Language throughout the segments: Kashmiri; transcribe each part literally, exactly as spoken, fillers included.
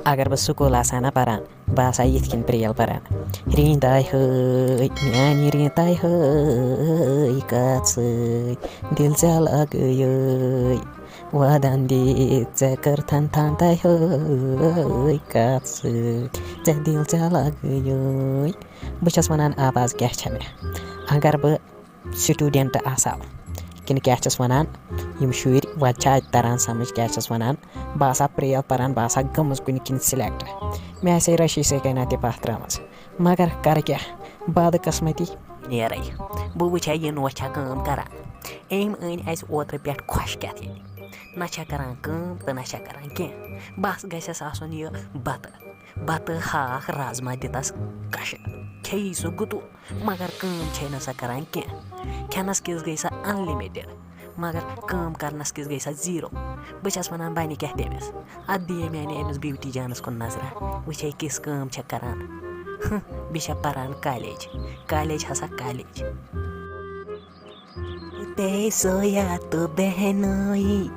اگر بہٕ سکوٗل آسہٕ ہا نا پران، بہٕ آسہٕ ہا یِتھ کٔنۍ پریل پران۔ ریٖنٛداے ہٲے، میانہِ ریٖنٛداے ہٲے، کتھ سۭتۍ دِل ژےٚ لگٲیے؟ وعدن دِتھ ژےٚ کٔرتھن تھنٛداے ہٲے، کتھ سۭتۍ ژےٚ دِل ژےٚ لگٲیے؟ بہٕ چھَس وَنان، آواز کیٛاہ چھےٚ مےٚ؟ اگر بہٕ سٹوڈنٹ آسہٕ ہا، کِنہٕ کیٛاہ چھِس وَنان، یِم شُرۍ وَتہِ چھا اَتہِ تَران سَمٕجھ کیٛاہ چھِس وَنان؟ بہٕ آسہٕ ہا پریل پَران، بہٕ آسہٕ ہا گٔمٕژ کُنہِ کِنۍ سِلیکٹ۔ مےٚ آسہِ ہے رشی سۭتۍ کَنۍ تہِ پَتھ ترٛٲومٕژ۔ مگر کَرٕ کیٛاہ؟ بدقٕسمتی نیرَے۔ بہٕ وٕچھِ ہا یہِ نوٚچھا کٲم کَران۔ أمۍ أنۍ اَسہِ اوترٕ پٮ۪ٹھ خۄش کیٛاہ تہِ۔ نہ چھےٚ کَران کٲم تہٕ نہ چھےٚ کَران کینٛہہ۔ بَس گژھٮ۪س آسُن یہِ بَتہٕ۔ بَتہٕ، ہاکھ، رازما دِتَس کَشہٕ۔ کھیٚیہِ سُہ گُتُل، مگر کٲم چھے نہٕ سۄ کَران کینٛہہ۔ کھٮ۪نَس کِژھ گٔے سۄ unlimited، مگر کٲم کَرنَس کِژھ گٔے سۄ zero۔ بہٕ چھَس وَنان، بَنہِ کیٛاہ تٔمِس؟ اَتھ دِیے میٛانہِ أمِس بیوٹی جانَس کُن نظرہ، وٕچھے کِژھ کٲم چھےٚ کَران۔ ہٕنٛہ، بیٚیہِ چھےٚ پَران کالیج، کالیج ہسا کالیج۔ پہ سویا تو بہنوئی،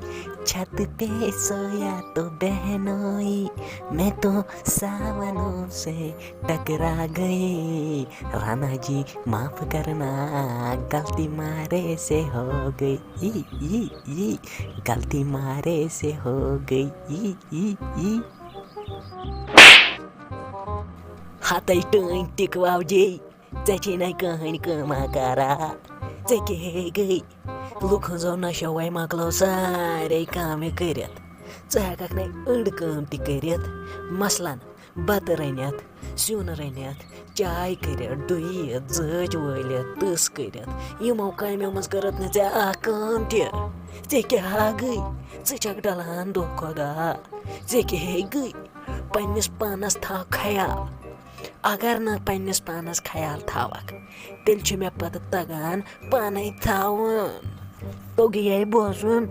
چھت پہ سویا تو بہنوئی، میں تو ساونوں سے ٹکرا گئی۔ رانا جی معاف کرنا، غلطی مارے سے ہو گئی، ای، ای، ای، غلطی مارے سے ہو گئی، ای، ای، ای۔ ہتے ٹٲنۍ ٹِک واوجے۔ ژےٚ چھے نَے کٕہٕنۍ کٲمہ کَران۔ ژےٚ کیٛاہ ہے گٔے؟ لُکھ ہٕنٛزو نشوے مۄکلٲو سارے کامہِ کٔرِتھ۔ ژٕ ہٮ۪ککھ نَے أڑ کٲم تہِ کٔرِتھ۔ مثلاً، بَتہٕ رٔنِتھ، سیُن رٔنِتھ، چاے کٔرِتھ، ڈُیِتھ، زٲج وٲلِتھ، تٕژھ کٔرِتھ۔ یِمو کامیو منٛز کٔرٕتھ نہٕ ژےٚ اَکھ کٲم تہِ۔ ژےٚ کیٛاہ ہا گٔے؟ ژٕ چھَکھ ڈَلان دۄہ کھۄتہٕ دۄہ۔ ژےٚ کیٛاہ ہے گٔے؟ پنٛنِس پانَس تھاو خیال۔ اگر نہٕ پننِس پانس خیال تھاوکھ، تیٚلہِ چھُ مےٚ پتہٕ تگان پانے تھاوُن۔ توٚگیے بوزُن؟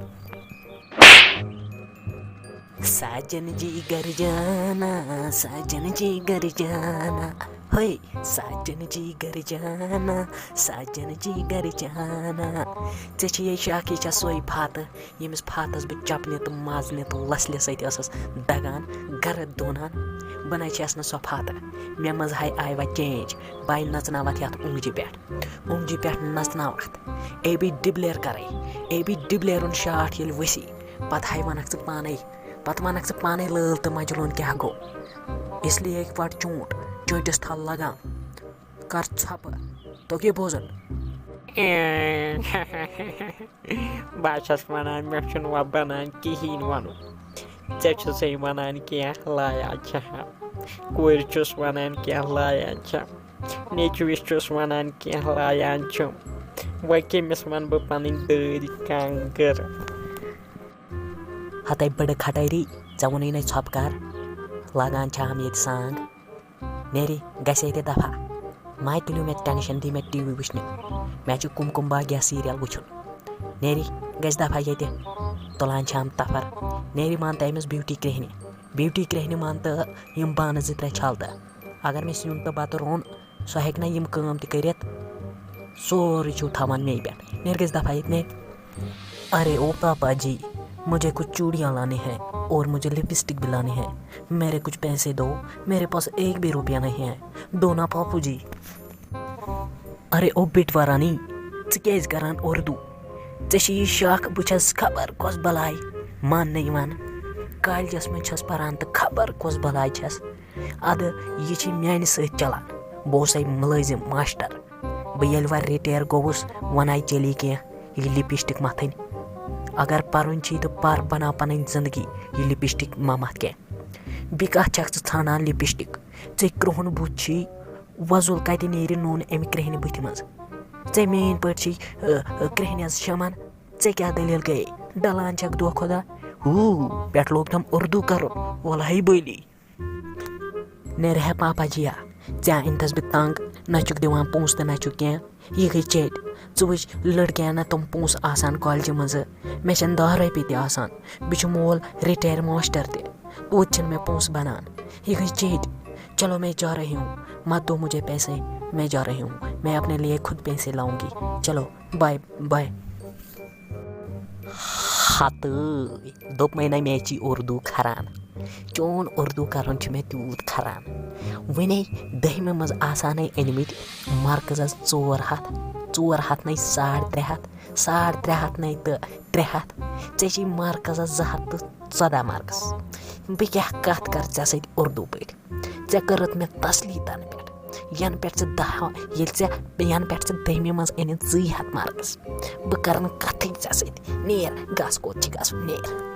ساجن جی گھر جانا، ساجن جی گھر جانا، ہے ساجن جی گھر جانا، ساجن جی گھر جانا۔ ژےٚ چھے یہِ شاکھ، یہِ چھےٚ سۄے فاتہٕ، ییٚمِس فاتس بہٕ چپنہِ تہٕ مزنہِ تہٕ لژھلہِ سۭتۍ ٲسٕس دگان، گرد دونان۔ بہٕ نَے چھَس نہٕ سۄ فاتہٕ۔ مےٚ منٛز ہاے آیہِ وۄنۍ change۔ بہٕ آیہِ نژناوتھ یتھ اونٛگجہِ پٮ۪ٹھ۔ اونٛگجہِ پٮ۪ٹھ نژناوتھ۔ اے بی ڈِبلیر کرے۔ اے بی ڈِبلیرُن شاٹھ ییٚلہِ ؤسی، پتہٕ ہاے ونکھ ژٕ پانے۔ پتہٕ ونکھ ژٕ پانے لٲل تہٕ مجنون کیٛاہ گوٚو۔ اس لیے وٹ چونٹ، چونٹس تھل لگان۔ کر ژھۄپہٕ۔ توٚگے بوزُن؟ بہٕ ہا چھَس وَنان، مےٚ چھُنہٕ وۄنۍ بَنان کِہیٖنۍ وَنُن۔ ژےٚ چھُسَے وَنان کینٛہہ لایا چھَہَم۔ کورِ چھُس وَنان کینٛہہ لایا چھَم۔ نیٚچوِس چھُس وَنان کینٛہہ لایا چھُم۔ وۄنۍ کٔمِس وَنہٕ بہٕ پَنٕنۍ دٲدۍ کانٛگٕر؟ ہَتَے بٔڑٕ کھٹٲری، ژےٚ ووٚنُے نَے ژھۄپہٕ کَر۔ لاگان چھَہَم ییٚتہِ سانٛگ۔ نیری، گژھِ ییٚتہِ دفعہ۔ ماے تُلِو مےٚ ٹینشن، دی مےٚ ٹی وی وٕچھنہِ۔ مےٚ چھُ کُم کُم باغیا سیٖریل وٕچھُن۔ نیری، گژھِ دفعہ ییٚتہِ۔ تُلان چھِ ہم تفر۔ نیری مان تہٕ أمِس بیوٹی کرٛیٚہنہِ۔ بیوٹی کرٛیٚہنہِ مان تہٕ یِم بانہٕ زٕ ترٛےٚ چھلہٕ تہٕ۔ اگر مےٚ سیُن تہٕ بتہٕ روٚن، سُہ ہیٚکہِ نہ یِم کٲم تہِ کٔرِتھ۔ سورُے چھُو تھاوان مے پٮ۪ٹھ۔ نیر گژھِ دفعہ ییٚتہِ، نیر۔ अरे ओ पापा जी, मुझे कुछ चूड़ियाँ लानी है और मुझे लिपस्टिक भी लानी है। मेरे कुछ पैसे दो, मेरे पास एक भी रुपया नहीं है। दो ना पापू जी। अरे ओ बिटवा रानी, ژٕ کیٛازِ کران اردو؟ ژےٚ چھِ یہِ شاکھ، بہٕ چھَس خبر کۄس بلاے ماننہٕ یِوان۔ کالجس منٛز چھَس پران تہٕ خبر کۄس بلاے چھَس۔ ادٕ یہِ چھِ میانہِ سۭتۍ چلان۔ بہٕ اوسَے مُلٲزِم ماسٹر۔ بہٕ ییٚلہِ وۄنۍ retire گوٚوُس، وۄنۍ آیہِ چلی کینٛہہ یہِ لپسٹک متھٕنۍ۔ اگر پرُن چھی تہٕ پر، بناو پنٕنۍ زندگی، یہِ لپسٹک مہ متھ کینٛہہ۔ بیٚیہِ کتھ چھکھ ژٕ ژھانڈان لپسٹک؟ ژےٚ کرٛہُن بُتھ چھی، وۄزُل کتہِ نیرِ نوٗن امہِ کرٛہنہِ بٕتھِ منٛز؟ ژےٚ میٲنۍ پٲٹھۍ چھی، ٲ، ٲ، کرٛہنٮ۪س شمن۔ ژےٚ کیٛاہ دٔلیٖل گٔیے؟ ڈلان چھکھ دۄہ کھۄتہٕ دۄہ۔ ہوٗ، پٮ۪ٹھ لوگ تھم اردو کرُن، وۄلہے بٔلی۔ نیرٕ ہے پاپا جِیا، ژےٚ أنۍتھَس بہٕ تنٛگ، نہ چھُکھ دِوان پونٛسہٕ تہٕ نہ چھُکھ کینٛہہ۔ یہِ گٔے چیٚٹۍ۔ ژٕ وٕچھ، لٔڑکِیَن نہ تِم پونٛسہٕ آسان کالجہِ منٛزٕ۔ مےٚ چھَنہٕ دَہ رۄپیہِ تہِ آسان۔ بہٕ چھُ مول retire ماسٹر تہِ۔ توتہِ چھِنہٕ مےٚ پونٛسہٕ بَنان۔ یہِ گٔے چیٚٹۍ۔ چلو میں جا رہی ہوں۔ مت دو مجھے پیسے، میں جا رہی ہوں۔ میں اپنے لیے خود پیسے لاؤں گی۔ چلو، bye bye۔ ہتٕے، دوٚپمَے نہ مےٚ چی اردو کھران۔ چون اردو کرُن چھُ مےٚ تیوٗت کھران۔ وُنے دٔہمہِ منٛز آسانٕے أنمٕتۍ مارکسس ژور ہتھ، ژور ہتھ نَے ساڑ ترٛےٚ ہتھ، ساڑ ترٛےٚ ہتھ نَے تہٕ ترٛےٚ ہتھ۔ ژےٚ چھِی مارکسس زٕ ہتھ تہٕ ژۄداہ مارکس۔ بہٕ کیٛاہ کتھ کرٕ ژےٚ سۭتۍ اردو پٲٹھۍ؟ ژےٚ کٔرٕتھ مےٚ تسلی تنہٕ پٮ۪ٹھ، ینہٕ پٮ۪ٹھ ژےٚ دَہ، ییٚلہِ ژےٚ، ینہٕ پٮ۪ٹھ ژےٚ دٔہمہِ منٛز أنِتھ زٕے ہتھ مارکس۔ بہٕ کرٕ نہٕ کتھٕے ژےٚ سۭتۍ۔ نیر، گژھ، کوٚت چھِ گژھُن، نیر۔